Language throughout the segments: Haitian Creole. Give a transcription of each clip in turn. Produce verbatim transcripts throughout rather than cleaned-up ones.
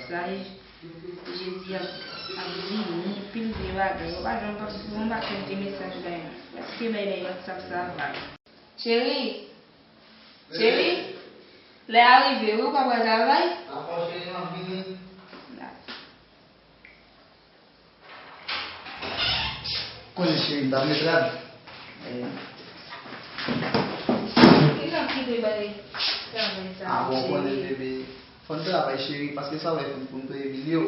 Mesaj, Jezi ap, ap di, gen anpil vye bagay. Ou pa janm panse, ou pa fè de mesaj la, non. Èske bay, bay WhatsApp sa vag? Cheri! Cheri! Lè a rive, wi, ou ka pral travay? Dakò, cheri, m ap vini. Dakò. Konnen cheri, m t ap met rad. Kijan ki te bay travay sa? Ah bon, konnen bebe. Fò n travay cheri, paske sa w wè fè n pou n peye bil yo.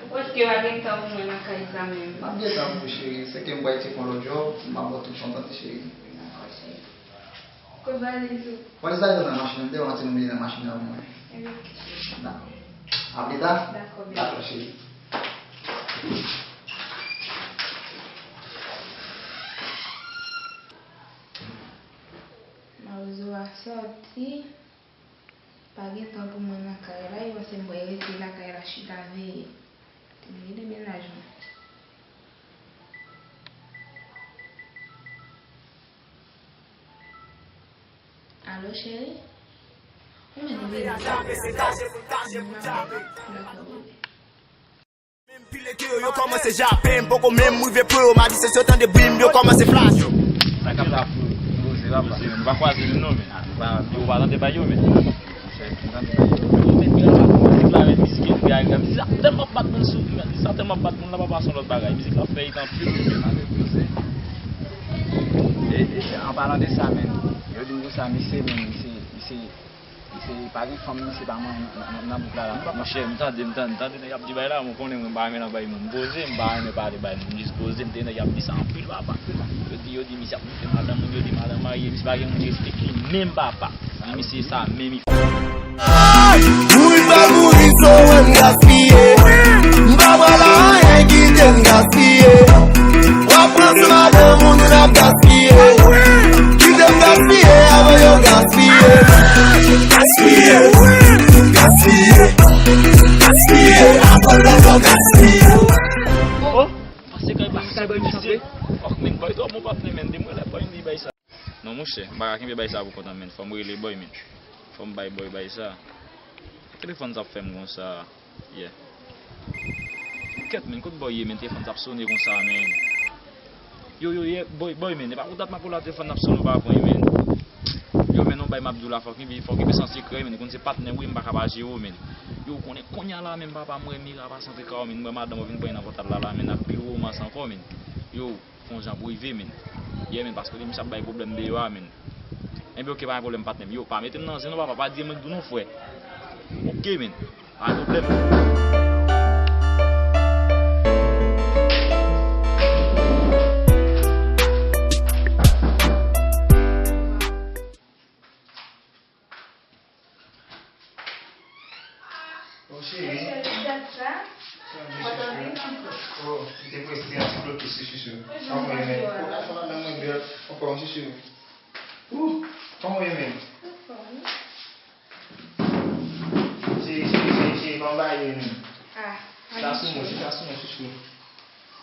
Ou kwè ke w a gen tan pou mwen nan kay sa menm? M ap gen tan pou ou cheri, se ke m pral tcheke yon lòt djòb, m ap ba w tout tan tande cheri. Dakò cheri. Kot valiz ou? Valiz la gentan nan machin nan, m te rantre m bliye nan machin nan pou mwen. Ebyen ok cheri. Dakò. A pli ta? Dakò bebe. Dakò cheri. Mawozo a sòti. Pa gen tan pou mwen nan kay la, yo panse m pral rete lakay la chita veye. Te m rele mennaj mwen. Alo cheri? Ou mèt vini. Dakò bebe. Menm pile ke yo, yo kòmanse jape m, poko menm rive pran yo, m a di se yo tande bri m, yo kòmanse flash. Sa k ap la pou poze papa. Nou pa kwaze nou non, men. Yo pa tande bay yo, men. Monchè, m tande bay yo. Yo mèt gen la mizik la, men mizik yo gay, mizik la tèlman bat moun sou, mizik la tèlman bat moun la, papa, se yon lòt bagay. Mizik la fè it anpil. E, e, an palan de sa, men, yo di m konsa, misye, men, misye, misye, Misye pa gen fanm, misye pa manyen nan, nan, nan bouk la la. Monchè, m tande, m tande, m tande nèg ap di bay la, mwen konnen mwen pa renmen nan bay moun. M poze, m pa renmen pale bay moun, m jis poze, m tande nèg ap di sa anpil papa. Yo di, yo di misye ap moute madanm moun, yo di madanm marye, misye pa gen moun respekte li menm papa. Di misye sa menm. Mouri pa mouri, so wè m gaspiye. M pa pral anyen kite m gaspiye. W ap pran sou madanm moun, moun ap gaspiye. Kite m gaspiye avan yo gaspiye. Gaspiye, gaspiye, gaspiye, avan yo gaspiye. Oh, pase kay bay misye. Fòk men bay twòp mon patnè men, de mwen la pa yon bay sa. Non monchè, m pa ka kenbe bay sa pou kont mwen men, fò m rele bòy men. Fò m bay bòy bay sa. Telefòn sa ap fè m konsa. Yeah. Kèt men, kot bòy ye men, telefòn sa ap sone konsa men. Yo, yo, ye, bòy, bòy men, e pa pou dat m ap rele telefòn nan ap sone ou pa pran men. Yo men, non bay m ap di w la, fòk gen, fòk gen san sekrè men, konn se patnè w ye, m pa ka pa jere w men. Yo, ou konnen kounye a la men, papa, m wè Mira pase antre kay ou men, m wè madanm ou vin pran nan pòtab la la men, ak pil romans ankò men. Yo. Fè yon jan pou rive, men. Yeah, men, paske misye ap bay pwoblèm deyò a, men. Enben, oke, pa gen pwoblèm, patnè m. Yo, pa mete m nan zen non, papa, pa di mwen k di w non, frè. Oke, men. Pa gen pwoblèm. Oh, cheri. Cheri, dat sa. Sa, m te chèche. Oh, m te prese yon ti blokis, wi, chouchou. Kòman w ye, men? Ou ka fè madanm mwen bèl ankò, wi, chouchou. Ou, kòman w ye, men? Cheri, cheri, cheri, cheri, kòman bagay yo ye, men? Ah, chita sou mwen, chita sou mwen, chouchou.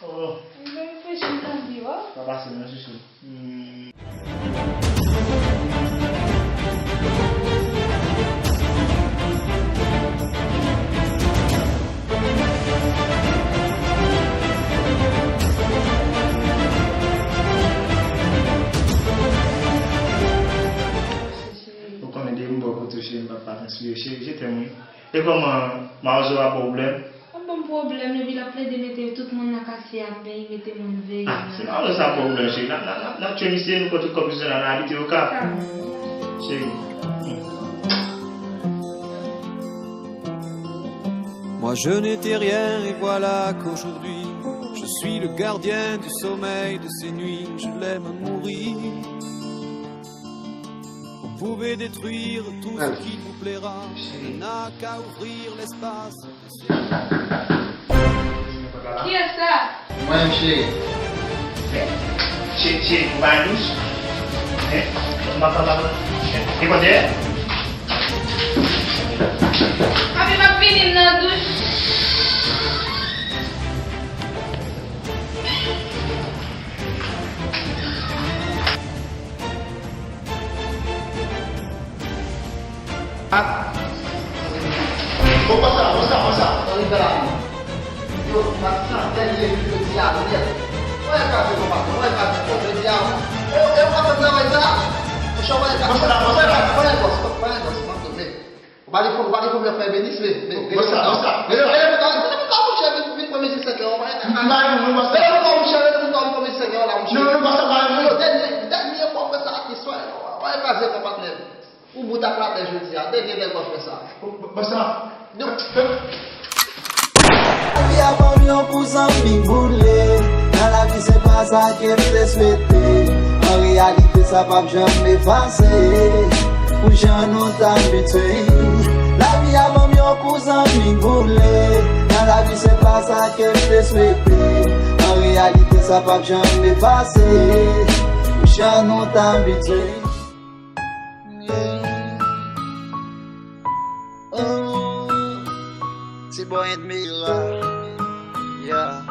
Oh. Mwen reflechi, m tann pi, oh. Pa pase non, chouchou. Hmm. Ou konnen depi m bò kote w, cheri, m p ap pa transpire, cheri, je t'aime, wi. E kòman, Mawozo a pwoblèm? Ap ban m pwoblèm, epi l ap plede mete tout moun nan katye a veye, mete moun veye. Ah, se pa vre sa pwoblèm, cheri. N a, n a, n a, n a tchwe misye, nou pran tout kòb misye, n a, n a abite Okap. Cheri. Moi je n'étais rien et voilà qu'aujourd'hui je suis le gardien du sommeil de ces nuits, je l'aime à mourir. Vous pouvez détruire tout ce qui vous plaira, on n'a qu'à ouvrir l'espace. Kiyès sa? Mwen menm, cheri. Cheri, cheri, ou pa dous? Hein? Ou pa, pa, pa, pa. E kote? Papi, m ap vini, m nan douch. Ah. Bon, pran sa, pran sa, pran sa. Ann rive la. Yo, Matissan, dènye jou jodi a nèt. Mwen kraze konpa, mwen kraze konpa jodi a. E, e, ou pa fè travay sa? Monchè, mwen kraze. Pran sa, pran sa. Mwen kraze, mwen kraze, mwen kraze. Ou pa gen fòm, ou pa gen fòm lè fè benis, men, men, rele pou sa, rele, rele pou sa, rele pou sa, monchè, vin, vin pran mizik senk an, ou pa gen. Rele pou sa, monchè, rele pou sa, vin pran mizik senk an, la, monchè. Non, non, pran sa, pran sa. Yo, dènye, dènye fwa mwen sa, ki swa, ou pa gen kraze konpa, patnè. Ou bout ak latè jodi a, dènye nèg w ap fè sa. Pran sa. Yo. Lavi a ban m yon kou zanmi boule. Nan lavi se pa sa ke m te swete. An reyalite sa p ap janm efase. Pou jan nou t abitye. Lavi a ban m yon kou zanmi boule. Nan lavi se pa sa ke m te swete. An reyalite sa p ap janm efase. Pou jan nou t abitye. Oh, ti boy and Mira. Yeah.